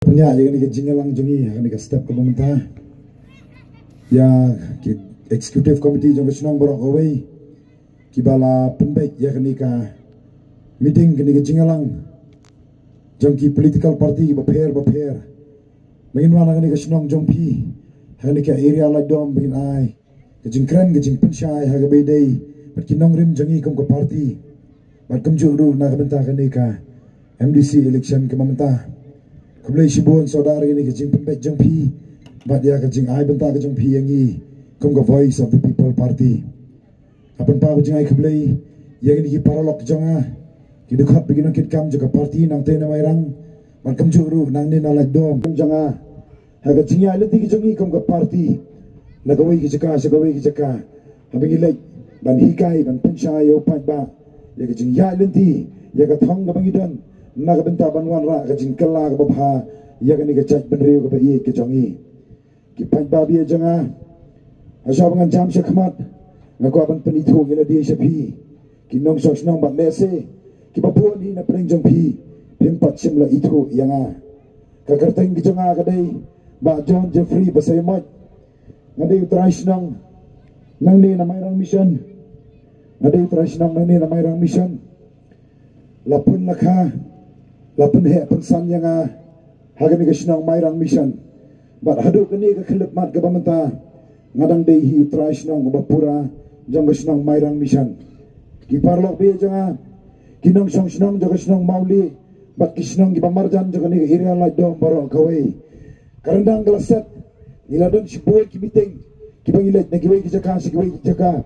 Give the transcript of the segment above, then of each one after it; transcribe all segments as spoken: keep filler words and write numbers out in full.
Pynïaid ïa kane ka jingïalang jong ngi ha kane ka step kaba mynta. Ïa ki executive committee jong ka shnong baroh kawei kiba la pynbeit ïa kane ka meeting, kane ka jingïalang jong ki political party bapher bapher. Ba ngin wan ha kane ka shnong jong phi, ha kane ka area Laitdom, ba ngin ai ka jingkren, ka jingpynshai ha kaba ïadei bad ki nongrim jong ngi kum ka party, bad kumjuh ruh na ka bynta kane ka M D C election kaba mynta. Khublei shibun Sordar ïa kane ka jingpynbeit jong phi bad ïa ka jingai bynta ka jong phi ïa ngi kum ka Voice of the People Party. Nga pynpaw ka jingai khublei ïa kine ki paralok jong nga, ki dkhot bad ki nongkitkam jong ka party nangtei na Mairang bad kumjuh ruh nangne na Laitdom jong nga. Ha ka jingïaid lynti ka jong ngi kum ka party na kawei ka jaka sha kawei ka jaka, haba ngi leit ban hikai, ban pynshai ïa u paidbah ïa ka jingïaid lynti, ïa ka thong kaba ngi don na ka bynta ban wanrah ka jingkylla kaba bha ïa kane ka jaitbynriew kaba ïeit ka jong ngi. Ki paidbah ba ïeit jong nga, ha shuwa ba ngan jam shakhmat, nga kwah ban pynithuh ïa lade sha phi, ki nongshong shnong, bad lehse kiba bun hi na pdeng jong phi phim pat shym la ithuh ïa nga. Ka kyrteng ka jong nga ka dei Bah John Jeffrey Basaiawmoit. Nga dei u trai shnong nangne na Mairang Mission. Nga dei u trai shnong nangne na Mairang Mission. La pynlakha, la pynheh pynsan ïa nga ha kane ka shnong Mairang Mission. Bad haduh kane ka khyllipmat kaba mynta, nga dang dei hi u trai shnong uba pura jong ka shnong Mairang Mission. Ki paralok ba ïeit jong nga, ki nongshong shnong jong ka shnong Mawlieh bad ki shnong kiba marjan jong kane ka area Laitdom baroh kawei, ka ryndang ka la set. Ngi la don shibun ki meeting kiba ngi leit na kiwei ki jaka sha kiwei ki jaka.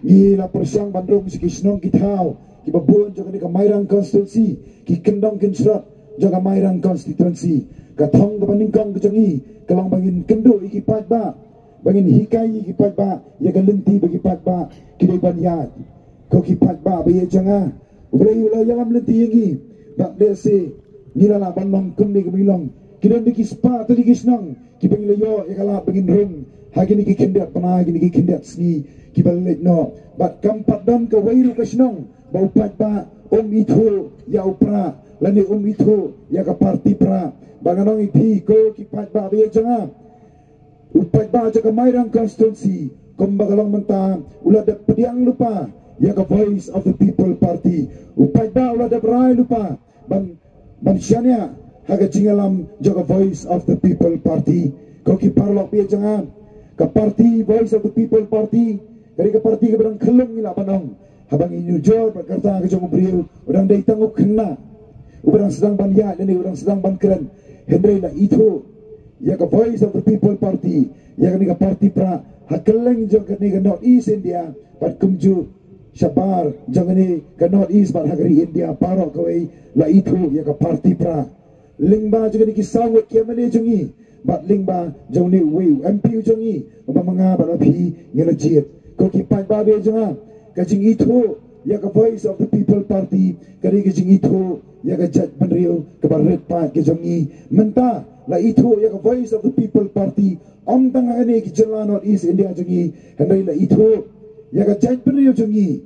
Ngi la pyrshang ban rung sha ki shnong ki thaw kiba bun jong kane ka Mairang constituency, ki kyndong kynshrot jong ka Mairang constituency. Ka thong kaba nyngkong ka jong ngi ka long ba ngin kynduh ïa ki paidbah, ba ngin hikai ïa ki paidbah ïa ka lynti ba ki paidbah ki dei ban ïaid. Ko ki paidbah ba ïeit jong nga, U Blei u la ïalam lynti ïa ngi, bad lehse ngi la lah ban long kumne kumne, long ki don da ki spah tylli ki shnong kiba ngi la ïoh ïa ka lad ba ngin rung ha kine ki khyndiat bnai, kine ki khyndiat sngi kiba la leit noh. Bad kam pat don kawei ruh ka shnong ba u paidbah um ithuh ïa u Prah lane um ithuh ïa ka party Prah. Ba ngan ong ïa phi, ko ki paidbah ba ïeit jong nga, u paidbah jong ka Mairang constituency, kumba ka long mynta, u la dep pdiang lypa ïa ka Voice of the People Party. U paidbah u la dep rai lypa ban, ban shaniah ha ka jingïalam jong ka Voice of the People Party. Ko ki paralok ba ïeit jong nga, ka party Voice of the People Party ka dei ka party kaba dang khyllung, ngi lah ban ong, haba ngi nujor bad ka rta ka jong u briew, u dang dei tang u khynnah uba dang sdang ban ïaid lane u dang sdang ban kren. Hynrei la ithuh ïa ka Voice of the People Party, ïa kane ka party Prah, ha kylleng jong kane ka North East India bad kumjuh shabar jong kane ka North East bad ha ka ri India baroh kawei, la ithuh ïa ka party Prah. Lyngba jong kine ki saw ngut ki M L A jong ngi bad lyngba jong une uwei u M P u jong ngi, uba ma nga bad ma phi ngi la jied. Ko ki paidbah ba ïeit jong nga, ka jingithuh ïa ka Voice of the People Party ka dei ka jingithuh ïa ka jaitbynriew kaba rit paid ka jong ngi. Mynta la ithuh ïa ka Voice of the People Party ym tang ha kane ka jylla North East India jong ngi, hynrei la ithuh ïa ka jaitbynriew jong ngi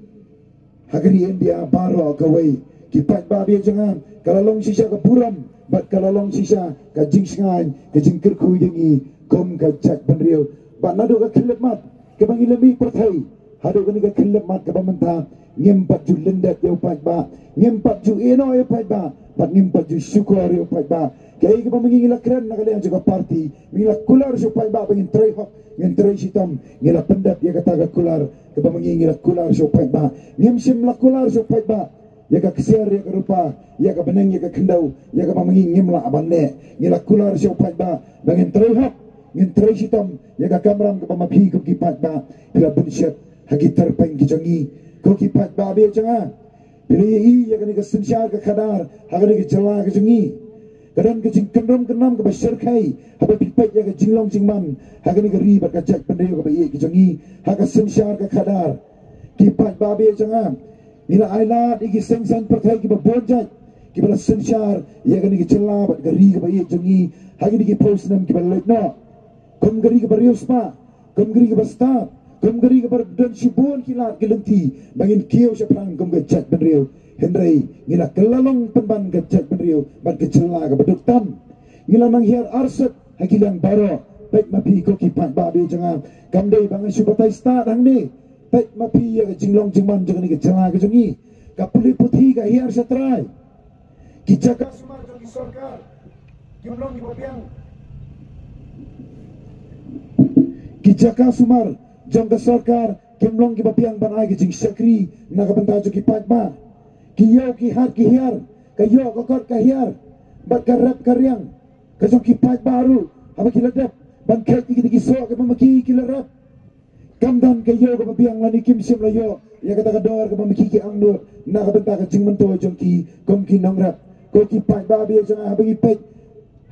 ha ka ri India baroh kawei. Ki paidbah ba ïeit jong nga, ka la long shisha ka burom bad ka la long shisha ka jingshngaiñ, ka jingkyrkhu ïa ngi kum ka jaitbynriew. Bad naduh ka khyllipmat kaba ngi la mih pyrthei haduh kane ka khyllipmat kaba mynta, ngim pat ju lyndet ïa u paidbah, ngim pat ju ïehnoh ïa u paidbah, bad ngim pat ju shukor ïa u paidbah. Kaei kaba ma ngi ngi la kren na ka liang jong ka party, ma ngi la kular sha u paidbah ba ngin trei hok, ngin trei shitom, ngi la pyndep ïa kata ka kular kaba ma ngi ngi la kular sha u paidbah. Ngim shym la kular sha u paidbah ïa ka ksiar, ïa ka rupa, ïa ka bneng, ïa ka khyndew, ïa kaba ma ngi ngim lah ban leh. Ngi la kular sha u paidbah ba ngin trei hok, ngin trei shitom ïa ka kamram kaba ma phi kum ki paidbah phi la bunshet ha ki tyrpeng ki jong ngi. Ko ki paidbah ba ïeit jong nga, phi la ïohi ïa kane ka synshar ka khadar ha kane ka jylla ka jong ngi. Ka don ka jingkynrum kyndam kaba shyrkhei haba phi peit ïa ka jinglong jingman ha kane ka ri bad ka jaitbynriew kaba ïeit ka jong ngi ha ka synshar ka khadar. Ki paidbah ba ïeit jong nga, ngi la ailad ïa ki seng saiñ pyrthei kiba bun jait kiba la synshar ïa kane ka jylla bad ka ri kaba ïeit jong ngi ha kine ki phew snem kiba la leit noh. Kum ka ri kaba riewspah, kum ka ri kaba stad, kum ka ri kaba don shibun ki lad ki lynti ba ngin kiew shaphrang kum ka jaitbynriew. Hynrei ngi la kylla long pynban ka jaitbynriew bad ka jylla kaba duk tam. Ngi la nang hiar arsut ha ki liang baroh. Peit ma phi ko ki paidbah ba ïeit jong nga. Kam dei ba nga shu batai stad hangne. Peit ma phi ïa ka jinglong jingman jong kane ka jylla ka jong ngi. Ka pule puthi ka hiar sha trai. Ki jaka sumar jong ki sorkar kim long kiba biang. Ki jaka sumar jong ka sorkar kim long kiba biang ban ai ka jingshakri na ka bynta jong ki paidbah. Ki ïew ki hat ki hiar, ka ïoh ka kot ka hiar, bad ka rep ka riang ka jong ki paidbah ruh, haba ki la dep ban kheit ïa kita ki soh kiba ma ki ki la rep. Kam don ka ïew kaba biang lane kim shym la ïoh ïa kata ka dor kaba ma ki ki angnud na ka bynta ka jingmyntoi jong ki kum ki nongrep. Ko ki paidbah ba ïeit jong nga, haba ngi peit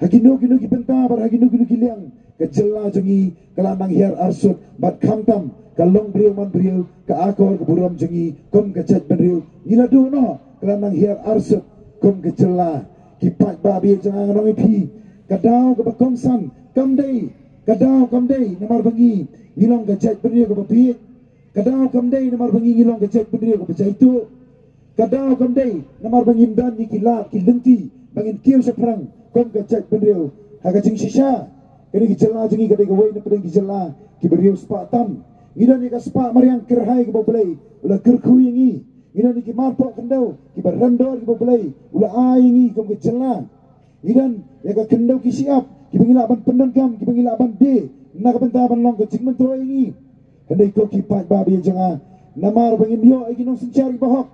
ha kino kino ki bynta bad ha kino kino ki liang, ka jylla jong ngi ka la nang hiar arsut bad khamtam ka long briew man briew, ka akor ka burom jong ngi kum ka jaitbynriew ngi la duh noh ka la nang hiar arsut kum ka jylla. Ki paidbah ba ïeit jong nga, ngan ong ïa phi, ka daw kaba kongsan kam dei, ka daw kam dei namar ba ngi ngi long ka jaitbynriew kaba bieit. Ka daw kam dei namar ba ngi ngi long ka jaitbynriew kaba jaituh. Ka daw kam dei namar ba ngim don ïa ki lad ki lynti ba ngin kiew shaphrang kum ka jaitbynriew. Ha ka jingshisha, kane ka jylla jong ngi ka dei kawei na pdeng ki jylla kiba riew spah tam. Ngi don ïa ka spah mariang kyrhai kaba U Blei u la kyrkhu ïa ngi. Ngi don ïa ki marpoh khyndew kiba rem dor kiba U Blei u la ai ïa ngi kum ka jylla. Ngi don ïa ka khyndew ki shyiap kiba ngi lah ban pyndonkam, kiba ngi lah ban die na ka bynta ban long ka jingmyntoi ïa ngi. Hynrei ko ki paidbah ba ïeit jong nga, namar ba ngim ïoh ïa ki nongsynshar kiba hok,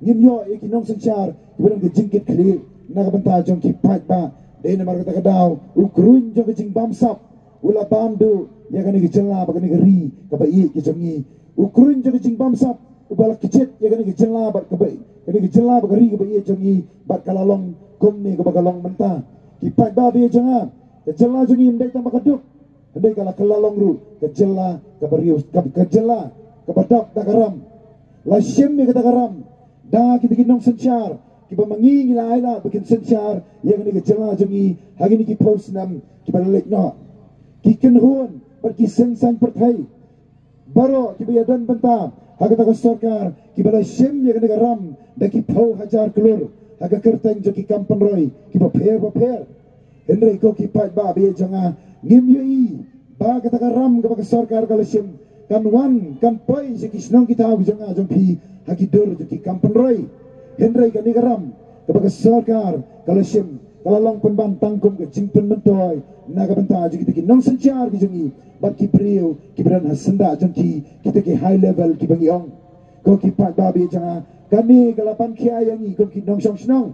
ngim ïoh ïa ki nongsynshar kiba don ka jingkitkhlieh na ka bynta jong ki paidbah. Dei namar kata ka daw u kruiñ jong ka jingbamsap u la bam duh ïa kane ka jylla bad kane ka ri kaba ïeit ka jong ngi. U kruiñ jong ka jingbamsap uba la kjit ïa kane ka jylla bad kaba, kane ka jylla bad ka ri kaba ïeit jong ngi, bad ka la long kumne kaba ka long mynta. Ki paidbah ba ïeit jong nga, ka jylla jong ngi ym dei tang ba ka duk, hynrei ka la, ka la long ruh ka jylla kaba riew, ka, ka jylla kaba dap da ka ram. La shim ïa kata ka ram da kita ki nongsynshar kiba ma ngi ngi la ailad ba kin synshar ïa kane ka jylla jong ngi ha kine ki phew snem kiba la leit noh. Ki kynhun bad ki seng saiñ pyrthei baroh kiba ïadon bynta ha kata ka sorkar kiba la shim ïa kane ka ram da ki phew hajar klur ha ka kyrteng jong ki kam pynroi kiba pher bapher. Hynrei ko ki paidbah ba ïeit jong nga, ngim ïohi ba kata ka ram kaba ka sorkar ka la shim kan wan kan poi sha ki shnong ki thaw ki jong nga jong phi ha ki dur jong ki kam pynroi. Hynrei kane ka ram kaba ka sorkar ka la shim ka la long pynban tang kum ka jingpynmyntoi na ka bynta jong kita ki nongsynshar ki jong ngi bad ki briew kiba don ha syndah jong ki, kita ki high level kiba ngi ong. Ko ki paidbah ba ïeit jong nga, kane ka la ban khia ïa ngi kum ki nongshong shnong.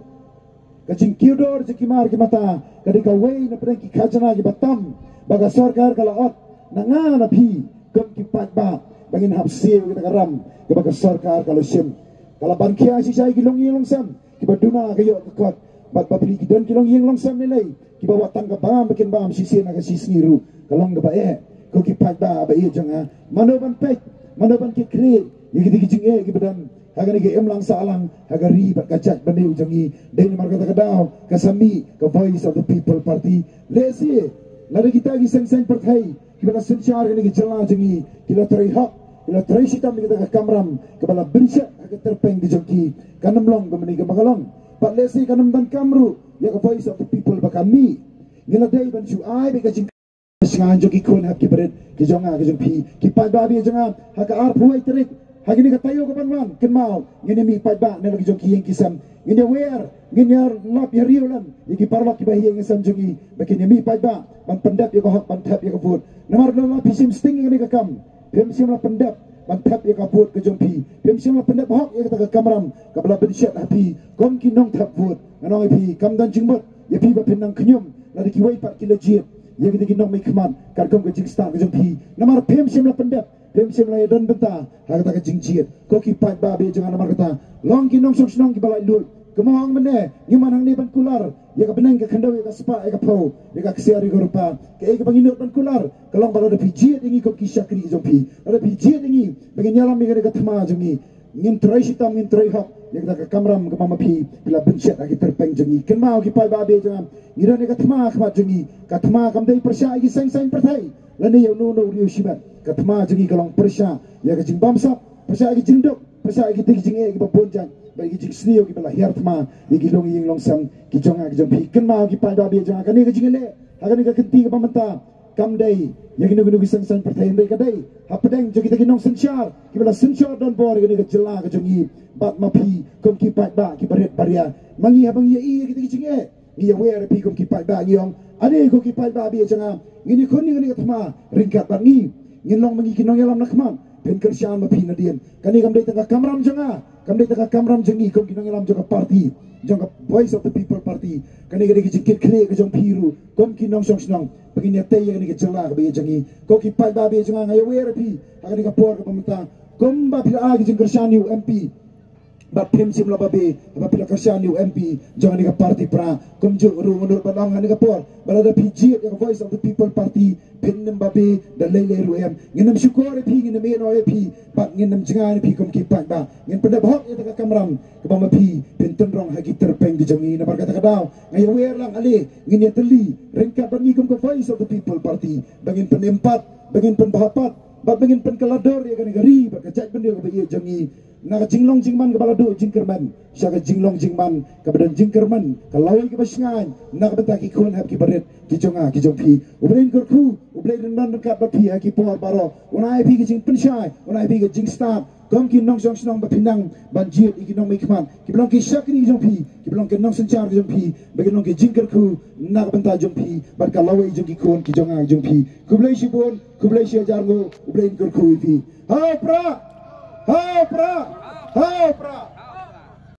Ka jingkiew dor jong ki mar ki mata ka dei kawei na pdeng ki khajna kiba tam ba ka sorkar ka la ot na nga na phi kum ki paidbah ba ngin hap siew ïa kata ka ram kaba ka sorkar ka la shim. Ka la ban khia shisha ïa ki longïing longsem kiba duna ka ïoh ka kot, bad ba phi ki don ki longïing longsem ne lei kiba wat tang ka bam ba kin bam shisien ha ka shisngi ruh ka long kaba eh. Ko ki paidbah ba ïeit jong nga, mano ban peit, mano ban kit khlieh ïa kita ki jingeh kiba don ha kane ka imlang sahlang ha ka ri bad ka jaitbynriew jong ngi. Dei namar kata ka daw ka sa mih ka Voice of the People Party. Lehse lada kita ki seng saiñ pyrthei kiba la synshar kane ka jylla jong ngi ki la trei hok, ki la trei shitom ïa kata ka kamram kaba la bynshet ha ka tyrpeng ka jong ki, kan ym long kumne kaba ka long. Bad lehse kan ym donkam ruh ïa ka Voice of the People ba kan mih. Ngi la dei ban shu ai beit ka jing shngaiñ jong ki khun hep ki barit ki jong nga ki jong phi. Ki paidbah ba ïeit jong nga, ha ka arphew wei tarik ha kine ka taïew kaban wan, kynmaw ngin ïa mih paidbah na la ki jong ki ïing ki sem. Ngin ïa wer, ngin ïa lap ïa riewlem ïa ki paralok kiba ha ïing ha sem jong ngi ba kin ïa mih paidbah ban pyndep ïa ka hok, ban thep ïa ka vote. Namar lada la phi shim sting ïa kane ka kam, phim shym la pyndep ban thep ïa ka vote ka jong phi, phim shym la pyndep hok ïa kata ka kamram kaba la bynshet ha phi kum ki nongthep vote. Ngan ong ïa phi, kam don jingmut ïa phi ba phin nang khñium lada kiwei pat ki la jied ïa kita ki nongmihkhmat katkum ka jingstad ka jong phi. Namar phim shym la pyndep, phim shym la ïadon bynta ha kata ka jingjied. Ko ki paidbah ba ïeit jong nga, namar kata long ki nongshong shnong kiba laitluid. Kumba ong mynne, ngim wan hangne ban kular ïa ka bneng ka khyndew ïa ka spah ïa ka phew ïa ka ksiar ïa ka rupa. Kaei kaba ngi nud ban kular ka long ba lada phi jied ïa ngi kum ki shakri jong phi, lada phi jied ïa ngi ba ngin ïalam ïa kane ka thma jong ngi, ngin trei shitom, ngin trei hok ïa kata ka kamram kaba ma phi phi la bynshet ha ki tyrpeng jong ngi. Kynmaw ki paidbah ba ïeit jong nga, ngi don ïa ka thma ha khmat jong ngi. Ka thma kam dei pyrshah ïa ki seng saiñ pyrthei lane ïa uno uno u riew shimet. Ka thma jong ngi ka long pyrshah ïa ka jingbamsap, pyrshah ïa ka jingduk, pyrshah ïa kita ki jingeh kiba bun jait bad ki jingsniew kiba la hiar thma ïa ki long ïing long sem ki jong nga ki jong phi. Kynmaw ki paidbah ba ïeit jong nga, kane ka jingïaleh ha kane ka kynti kaba mynta kam dei ïa kino kino ki seng saiñ pyrthei, hynrei ka dei hapdeng jong kita ki nongsynshar kiba la synshar donbor ïa kane ka jylla ka jong ngi. Bad ma phi kum ki paidbah kiba rit baria, ma ngi haba ngi ïohi ïa kita ki jingeh, ngi ïawer ïa phi kum ki paidbah, ngi ong, ane ko ki paidbah ba ïeit jong nga, ngin ïakhun ïa kane ka thma ryngkat bad ngi. Ngin long ma ngi ki nongïalam na khmat, phin kyrshan ma phi nadien. Kane kam dei tang ka kamram jong nga, kam dei tang ka kamram jong ngi kum ki nongïalam jong ka party, jong ka Voice of the People Party. Kane ka dei ka jingkitkhlieh ka jong phi ruh kum ki nongshong shnong, ba ngin ïatei ïa kane ka jylla kaba ïeit jong ngi. Ko ki paidbah ba ïeit jong nga, nga ïawer ïa phi ha kane ka por kaba mynta, kumba phi la ai ka jingkyrshan ïa u M P, bad phim shym la babe haba phi la kyrshan ïa u M P jong kane ka party Prah. Kumjuh ruh nga nud ban ong ha kane ka por ba lada phi jied ïa ka Voice of the People Party, phin ym babe da lei lei ruh em. Ngin ym shukor ïa phi, ngin ym ïehnoh ïa phi, bad ngin ym jngai ïa phi kum ki paidbah. Ngin pyndep hok ïa kata ka kamram kaba ma phi phin tynrong ha ki tyrpeng ki jong ngi. Namar kata ka daw nga ïawer lang, ale ngin ïatylli ryngkat bad ngi kum ka Voice of the People Party ba ngin pynimpat, ba ngin pynbha pat, bad ba ngin pynkylla dur ïa kane ka ri bad ka jaitbynriew kaba ïeit jong ngi. Na ka jinglong jingman kaba la duh jingkyrmen sha ka jinglong jingman kaba don jingkyrmen, ka lawei kaba shngaiñ na ka bynta ki khun hep kiba rit ki jong nga ki jong phi. U Blei un kyrkhu, U Blei un don ryngkat bad phi ha ki por baroh. Un ai phi ka jingpynshai, un ai phi ka jingstad kum ki nongshong shnong ba phi nang ban jied ïa ki nongmihkhmat kiba long ki shakri ki jong phi, kiba long ki nongsynshar ki jong phi, ba kin long ki jingkyrkhu na ka bynta jong phi bad ka lawei jong ki khun ki jong nga ki jong phi. Khublei shibun, khublei shihajar nguh, U Blei un kyrkhu ïa phi. Ha u Prah! Ha u Prah! Ha u Prah!